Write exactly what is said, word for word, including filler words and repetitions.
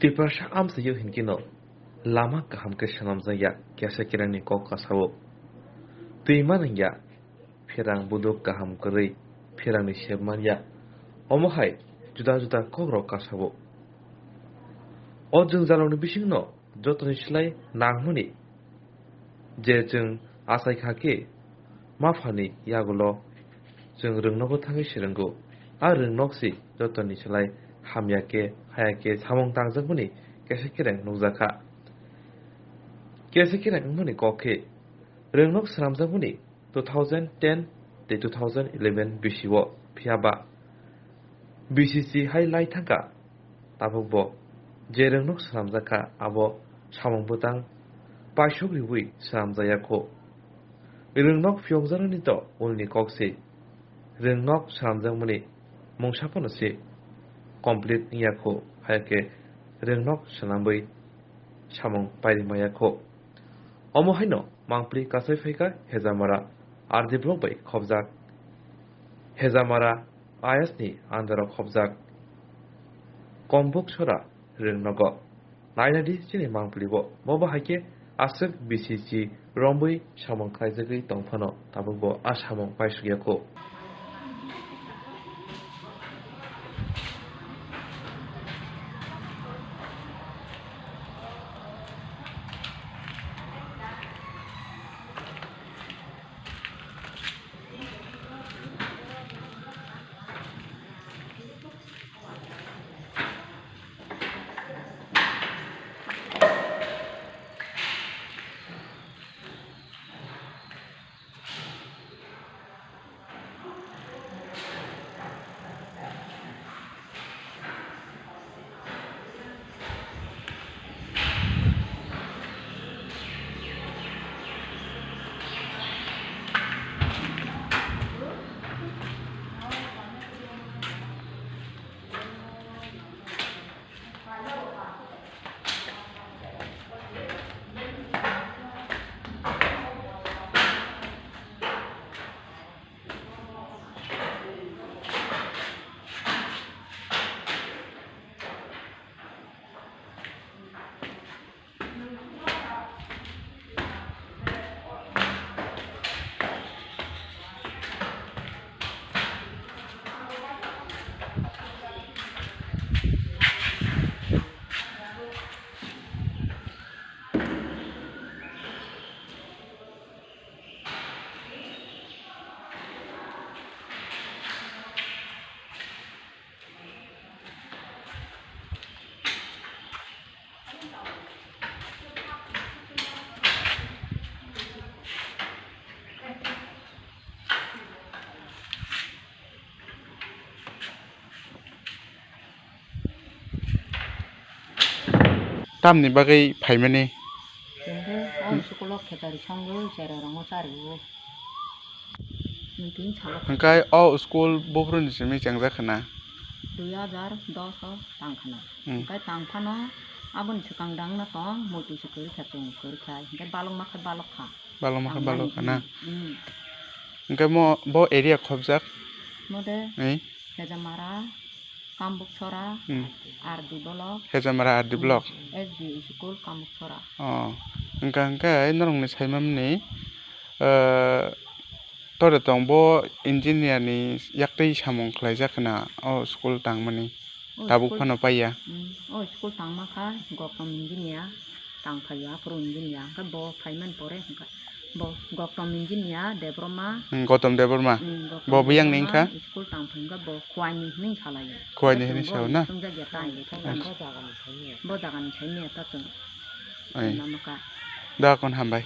Tiprasa amchaio hinkhe no lama kaham khe swnamjakya kesa kerengni kok kasao. Twi manwngya pherang buduk kaham kwrwi pherangni sep manya. Omo hai juda juda kokrok kasao. O jwngjalrokni bisingno jotoni slai nangmani je chwng achai kha khe, maphani yagulo chwng rwngnogo thangwi swrwngo. A rwngnok se jotoni slai hamya khe, haya khe samung tangjakmani kesa kereng nukjakha. Kesa kereng wngmani kok khe rwngnok swnamjakmani two thousand ten tei two thousand eleven bisio, phiya ba B C C hai lai thangkha. Tabukbo je rwngnok swnamjak kha, abo samung bwtang paisuk riwi swnamjaya kho. Rwngnok phiyokjaknani to ulni kok se, rwngnok swnamjakmani mungsa phano se complete wngya kho, hai khe rwngnok swnamwi samung pairi maya kho. Omo haino mangpli kasai phaikha Hejamara R D block bai khobjak. Hejamara I S ni under o khobjak Kombuk Sora rwngnogo. Nainadi chini mangpli bo. Bo bo hai khe aswk B C C romwi samung khlaijagwi tong phano tabukbo a samung paisukya kho. Tamni bagwi phaimani? Chwngkhe o school o khechari songwi cherairokno chario. Nwng tini salo. Hwnkhe o school buphuruni simi chengjak khna? Dui hajar dos o tang khna. Hmm. Hwnkhe tang phano aboni swkang dangno tong, muitu se kwrwi kha, chwng kwrwi kha. Hwnkhe balokma khe balok kha. Balokma khe balok kha na? Hmm. Hwnkhe mo, bo area khobjak? Mode. Ei? Hejamara. Kambuk Sora, hmm. R D block. Hejamara R D block. Hmm. S D school Kambuk Sora. Oh, hwnkha hwnkhe norokni saimamni, eh, tore tong bo engineer ni yaktwi samung khlaijak khna o school tangmani. O tabuk school phano paiya. Hmm, o school tangma kha Goktom engineer. Tang phai ya, aphuru wngwi ya. Hwnkhe bo phaimani pore hwnkhe bo Gautam Engineer Debbarma. Hmm, Gautam Debbarma. Hmm, Gautam Bo biyang ni Debbarma wngkha? School tang phai hwnkhe bo Khuaini hwnwi salaio. Khuaini hwnwi Bo sao na? Chwng jak ya ta. Acha. Bo jagani saimanya ta chwng. Ai. Namaka. Da kon hambai.